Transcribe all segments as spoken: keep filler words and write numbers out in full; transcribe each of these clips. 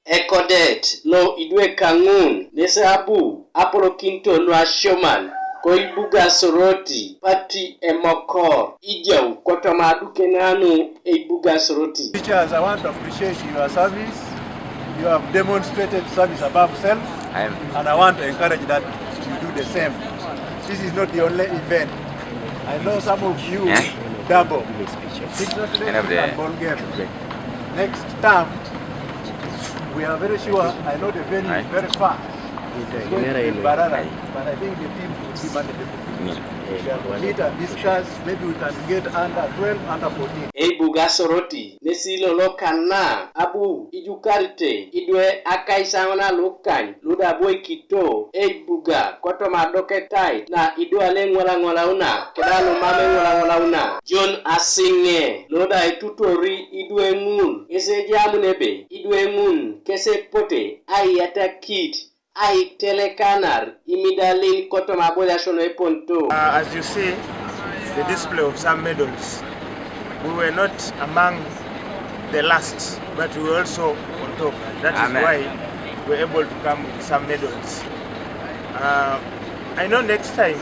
Ekodet lo idwe kaŋun neseabu apolokinto nuasioman koibuga Soroti pati emokor ijau kotoma adukenanu eibuga Soroti. Teachers, I want to appreciate your service. You have demonstrated service above self, and I want to encourage that you do the same. This is not the only event. I know some of you double fitness and ball game. Next term, we are very sure, I know the venue is very far. It's going to be Mbarara, but I think the team will be manageable. We shall meet and discuss, maybe we can get under twelve, under fourteen. Eibuga Soroti nesi lolo kana abu ijukarite idwe akaisaŋona lukany luda aboikito eibuga kotoma adoketait na idwale ŋwalaŋwalauna keda lumam eŋwalaŋwalauna. John Asiŋe loda etutori idwe ŋun ŋes ejamun ebe idwe ŋun kes epote aiyatakit aitelekanar imidalin kotoma aboliasio nueponito. Uh, as you see, the display of some medals, we were not among the last, but we were also on top. That is why we were able to come with some medals. Uh, I know next time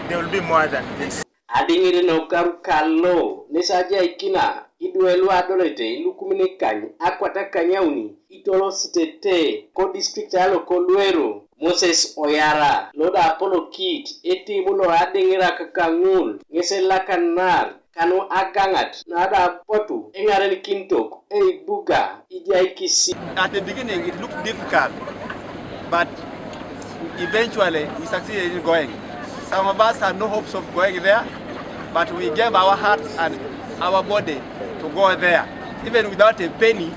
there will be more than this. Adiŋit nukaru kalo nesajaikina idwe luadolete ilukumin ikany akwat akanyauni itolositete kodistrict alo ko Luweero. Moses Oyara loda apolokit etimu lo adiŋirak kaŋul ŋes elakanar kanu agaŋat nada apotu eŋarenikinitok eibuga ijai kisi. At the beginning it looked difficult, but eventually we succeeded in going. Some of us had no hopes of going there, but we gave our hearts and our body to go there, even without a penny,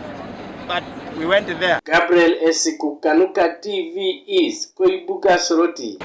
but we went there. Gabriel Esiku kanuka T V East, koibuga Soroti.